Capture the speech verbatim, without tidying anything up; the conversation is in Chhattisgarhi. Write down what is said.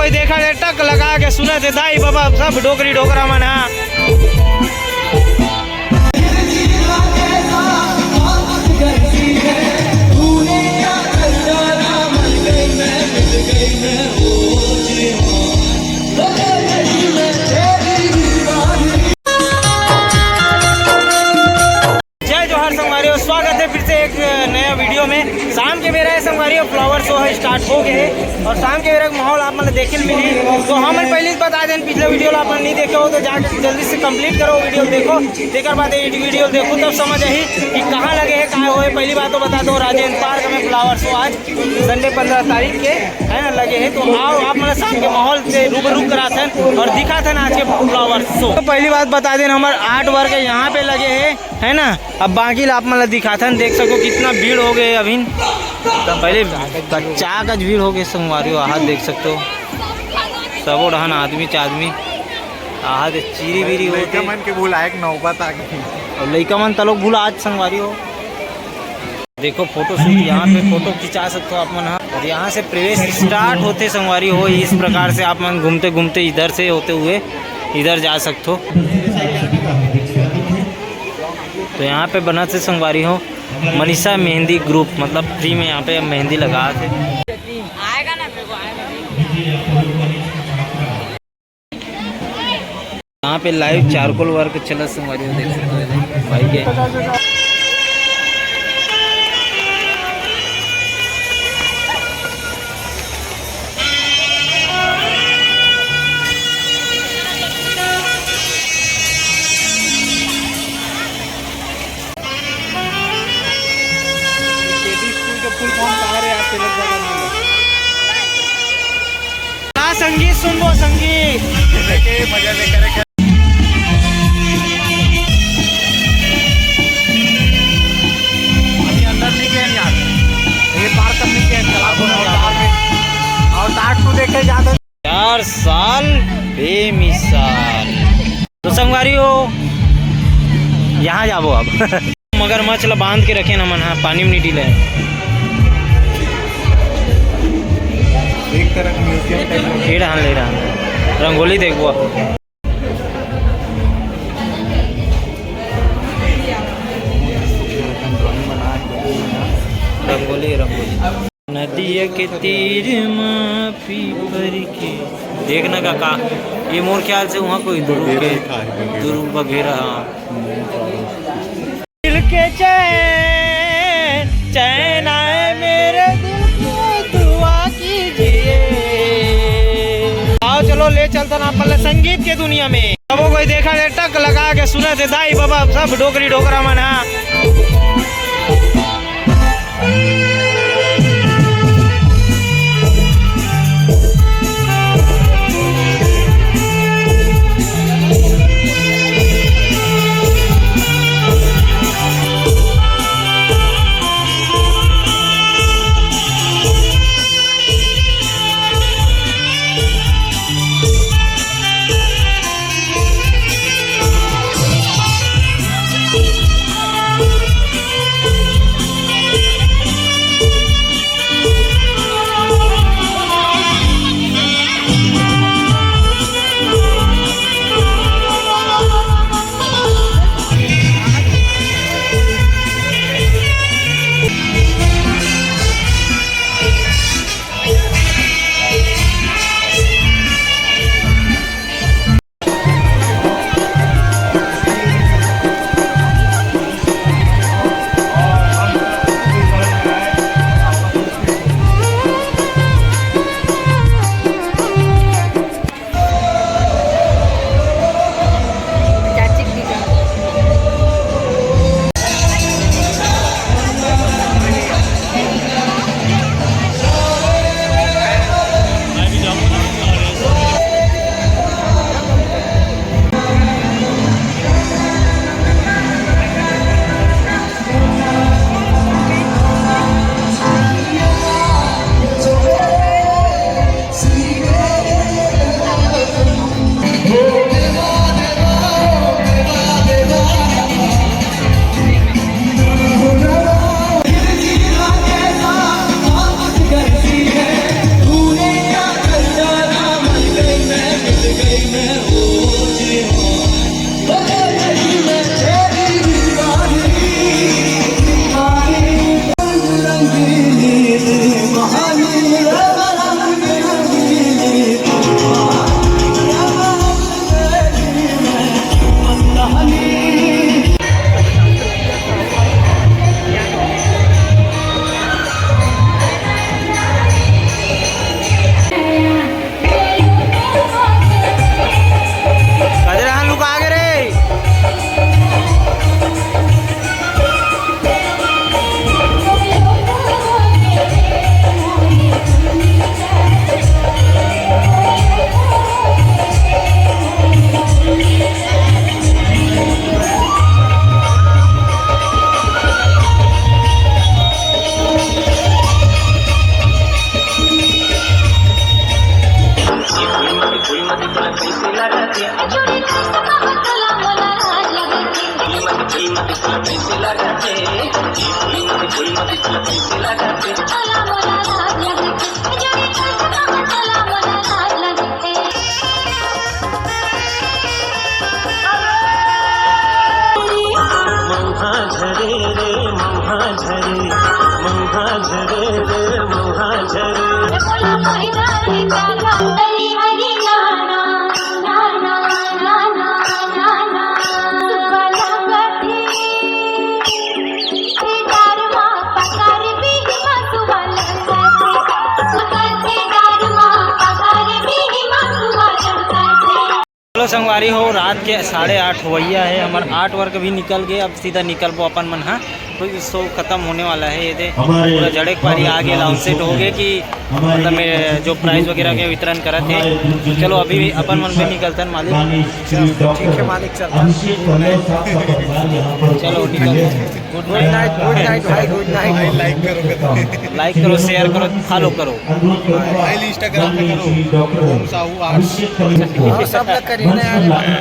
कोई देखा दे टक लगा के सुनत हे दाई बाबा सब डोकरी डोकरा मन हा। जय जोहार संगवारी हो, स्वागत है फिर से एक नया वीडियो में। शाम के बेरा है संगवारी हो, फ्लावर शो है स्टार्ट हो गए है और शाम के बेरा के माहौल आप मन देखे ल मिली। तो हमन पहले ही बता दें, पिछले वीडियो ला आप मन नहीं देखे हो तो जाके जल्दी से कंप्लीट करो, वीडियो देखो, तेकर बाद ये वीडियो देखो तब समझ आही कि कहाँ लगे है, कहाँ होए। पहली बात तो बता दो राजेंद्र पार्क में फ्लावर शो आज संडे पंद्रह तारीख के है ना लगे है। तो आओ आप मन शाम के माहौल से रूबरू कराथन और दिखाथन आज के फ्लावर शो। तो पहली बात बता दें, हमार आर्ट वर्क यहाँ पे लगे है है ना। अब बाकी ला आप मन ला दिखाथन, देख सको कितना भीड़ हो गए अभी। पहले कच्चा कच भीड़ हो गए संगवारी हो, आहा देख सकते हो सबो डहन आदमी च आदमी। आहा दे चीरी बीरी होते। लइका मन के भुलाए के नौबत आ गई। और लइका मन तलोक भुला आज संगवारी हो। देखो फोटो शूट, यहाँ पे फोटो खिंचा सकते हो आप मन हा। और यहाँ से प्रवेश स्टार्ट होते संगवारी हो, इस प्रकार से आप मन घूमते घूमते इधर से होते हुए इधर जा सकते हो। तो यहाँ पे बनत हे संगवारी हो मनीषा मेहंदी ग्रुप, मतलब फ्री में यहाँ पे मेहंदी लगात हे। यहाँ पे लाइव चारकोल वर्क चलत हे संगवारी हो, देख सकते हो भाई के। केडी स्कूल के फुल फॉर्म का रे यार, तेलक जगह नाम है। हाँ, संगीत सुनबो, संगीत। देखे, मजा लेकर के। अभी अंदर नहीं गए यार, ये पार कर नहीं गए, चला और बाहर में। और तार टू देखे जाते। चार साल बेमिसाल। तो संगवारी हो, यहाँ जाबो अब। मगरमच्छ ला बांध के रखे न मन हा, पानी में नहीं डीले। एक तरह म्यूजियम टाइप का। खेड़ हान ले रहा। रंगोली देखबो। रंगोली, रंगोली। नदिया के तीर म पीपर के। देखना काका, ये मोर ख्याल से वहाँ कोई दुरुग के, बघेरा लिखा है, बघेरा। दुरुग बघेरा, हाँ। दिल के चैन, चैन आए मेरे दिल को दुआ कीजिए। आओ चलो ले चलता ना अपन संगीत के दुनिया में। अब कोई देखा दे टक लगा के सुनत हे दाई बाबा सब डोकरी डोकरा मन हा। मौहा झरे रे, मौहा झरे, मौहा झरे रे, मौहा झरे। चलो संगवारी हो, रात के साढ़े आठ होवइया है, हमर आठ वर्ग भी निकल गए। अब सीधा निकलबो अपन मन, हाँ, तो show खत्म होने वाला है। ये दे हमारे पूरा झड़क पारी आगे, लाउंज सेट हो गए कि हमारे मतलब मैं जो प्राइज वगैरह के वितरण करत है। चलो अभी अपन मन भी निकलतन मालिक। ठीक है मालिक, चल। चलो निकल। गुड नाइट, गुड नाइट भाई, गुड नाइट। लाइक करो, लाइक करो, शेयर करो, फॉलो करो। भाई इंस्टाग्राम पे करो, ओम साहू आर्ट्स। सब लोग करिए ना यार।